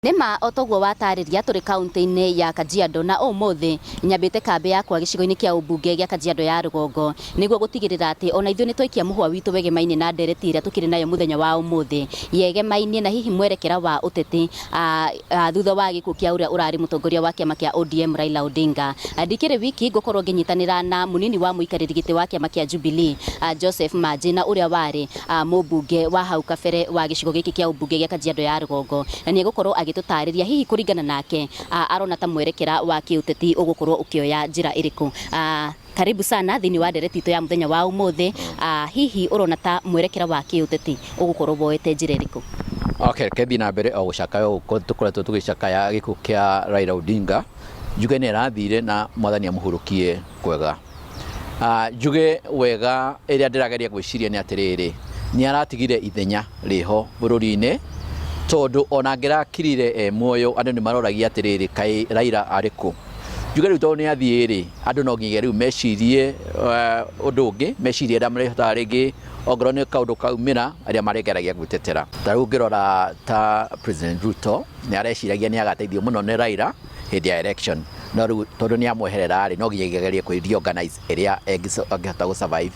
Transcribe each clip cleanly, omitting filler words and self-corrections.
Nĩ ma o toguo watarĩria tũrĩ kaunti-inĩ ya Kajiado na ũmũthĩ nyambĩte kambĩ yakwa gĩcigo-inĩ kĩa ũmbunge gĩa Kajiado ya rũgongo nĩguo gũtigĩrĩra atĩ ona ithuĩ nĩ twaikia mũhwa witũ wegema-inĩ na ndereti ĩrĩa tũkĩrĩ nayo mũthenya wa ũmũthĩ yegema-inĩ na hihi mwerekera wa ũteti thutha wa gĩkuũ kĩa ũrĩa ũrarĩ mũtongoria wa kĩama kĩa ODM Raila Odinga. Ndikĩrĩ wiki ngũkorwo ngĩnyitanĩra na mũnini wa mũikarĩri gĩtĩ wa kĩama kĩa Jubilee Joseph Manji na ũrĩa warĩ mũmbunge wa hau kabere wa gĩcigo gĩkĩ kĩa ũmbunge gĩa Kajiado ya rũgongo na nĩ egũkorwo agĩtũtarĩria hihi kũringana nake arona ta mwerekera wa kĩũteti ũgũkorwo ũkĩoya njĩra ĩrĩkũ. Karibu sana thĩinĩ wa ndereti itũ ya mũthenya wa ũmũthĩ. Hihi ũrona ta mwerekera wa kĩũteti ũgũkorwo woete njĩra ĩrĩkũ? Okay, reke thiĩ na mbere o gũcakaya ũguo tũkoretwo tũgĩcakaya gĩkuũ kĩa Raila Odinga. Njuge nĩ arathire na mwathani amũhurũkie kwega. Njuge wega ĩrĩa ndĩrageria gwĩciria nĩ atĩrĩrĩ, nĩ aratigire ithenya rĩho bũrũri-inĩ tondũ ona angĩrakirire e muoyo andũ nĩ maroragia atĩrĩrĩ, kaĩ Raila arĩ kũ? Njuge rĩu tondũ nĩ athiĩ rĩ, andũ no nginya rĩu mecirie ũndũ ũngĩ, mecirie ũrĩa marĩhotaga rĩngĩ ongorwo nĩ kaũndũ kaumĩra arĩa marĩgeragia gwĩtetera. Ta rĩu ũngĩrora ta President Ruto nĩ areciragia nĩ agateithio mũno nĩ Raila hĩndĩ ya election, no rĩu tondũ nĩ amweherera rĩ, no nginya agerie kwĩ reorganize ĩrĩa angĩhota gũ survive.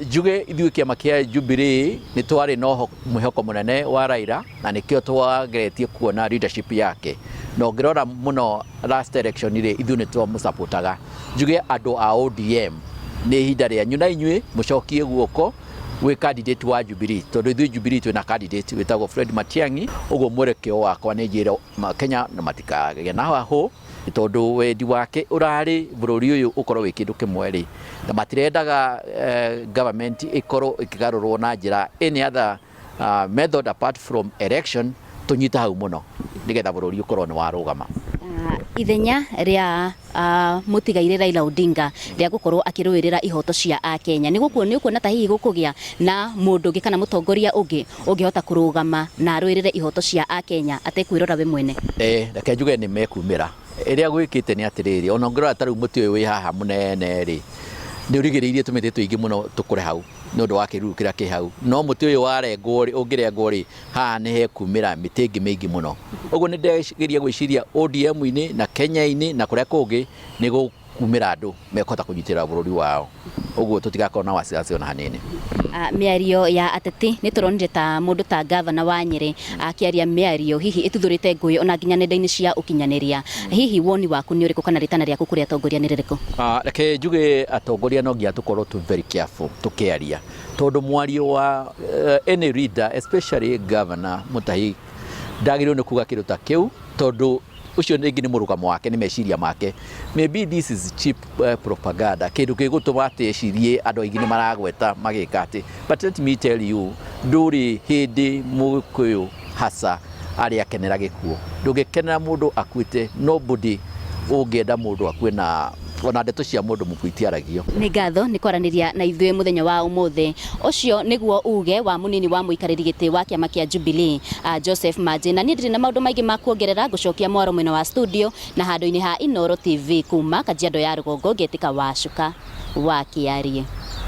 Njuge ithuĩ kĩama kĩa Jubilee nĩ twarĩ na mwĩhoko mũnene wa Raila na nĩkĩo twageretie kuona leadership yake, na ũngĩrora mũno last election rĩ, ithuĩ nĩ twamũsupportaga. Njuge andũ a ODM nĩ ihinda rĩanyu na inyuĩ mũcokie guoko gwĩ candidate wa Jubilee tondũ ithuĩ Jubilee twĩna candidate wĩtagwo Fred Matiang'i. Ũguo mwerekeo wakwa nĩ njĩre Kenya na matikagĩe na hahũ tondũ wendi wake ũrarĩ bũrũri ũyũ ũkorwo wĩ kĩndũ kĩmwe rĩ, na matirendaga government ĩkorwo ĩkĩgarũrwo na njĩra any other method apart from election. Tũnyite hau mũno nĩgetha bũrũri ũkorwo nĩ warũgama. Ithenya rĩa mũtigairĩ Raila Odinga rĩa gũkorwo akĩrũĩrĩra ihoto cia Akenya nĩ gũkuo nĩ ũkuona ta hihi gũkũgĩa na mũndũ ũngĩ kana mũtongoria ũngĩ ũngĩhota kũrũgama na arũĩrĩre ihoto cia Akenya atekwĩrora we mwene? Reke njuge nĩ mekumĩra. Ĩrĩa gwĩkĩte nĩ atĩrĩrĩ, ona ũngĩrora ta rĩu mũtĩ ũyũ wĩ haha mũnene rĩ, nĩ ũrigĩrĩirie tũmĩtĩ tũingĩ mũno tũkũre hau nĩ ũndũ wa kĩruru kĩrĩa kĩ hau. No mũtĩ ũyũ warengwo rĩ, ũngĩrengwo rĩ, haha nĩ hekumĩra mĩtĩ ĩngĩ mĩingĩ mũno. Ũguo nĩ ndĩrageria gwĩciria ODM-inĩ na Kenya-inĩ na kũrĩa kũngĩ nĩ gũkumĩra andũ mekũhota kũnyitĩrĩra bũrũri wao. Ũguo tũtigakorwo na wasiwasi ona hanini. Mĩario ya ateti nĩ tũronire ta mũndũ ta gavana wa Nyĩrĩ akĩaria mĩario hihi ĩtuthũrĩte ngũĩ ona nginya nenda-inĩ cia ũkinyanĩria. Hihi woni waku nĩ ũrĩkũ kana rĩtana rĩaku kũrĩ atongoria nĩ rĩrĩkũ? Reke njuge atongoria no nginya tũkorwo tũ very careful tũkĩaria tondũ mwario wa any leader, especially governor Mutahi, ndagĩrĩirwo nĩ kuga kĩndũ ta kĩu tondũ ũcio rĩngĩ nĩ mũrũgamo wake, nĩ meciria make. Maybe this is cheap propaganda, kĩndũ gĩgũtũma atĩ ecirie andũ aingĩ nĩ maragweta magĩka atĩ. But let me tell you, ndũrĩ hĩndĩ Mũgĩkũyũ hasa arĩ akenera gĩkuũ. Ndũngĩkenera mũndũ akuĩte, nobody ũngĩenda mũndũ akue, na ona ndeto cia mũndũ mũkuũ itiaragio. Nĩ ngatho nĩ kwaranĩria na ithuĩ mũthenya wa ũmũthĩ. Ũcio nĩguo uge wa mũnini wa mũikarĩri gĩtĩ wa kĩama kĩa Jubilee Joseph Manji, na niĩ ndirĩ na maũndũ maingĩ ma kuongerera. Ngũcokia mwaro mwena wa studio na handũ-inĩ ha Inooro TV kuma Kajiado ya rũgongo, ngetĩka Wacuka wa Kĩarie.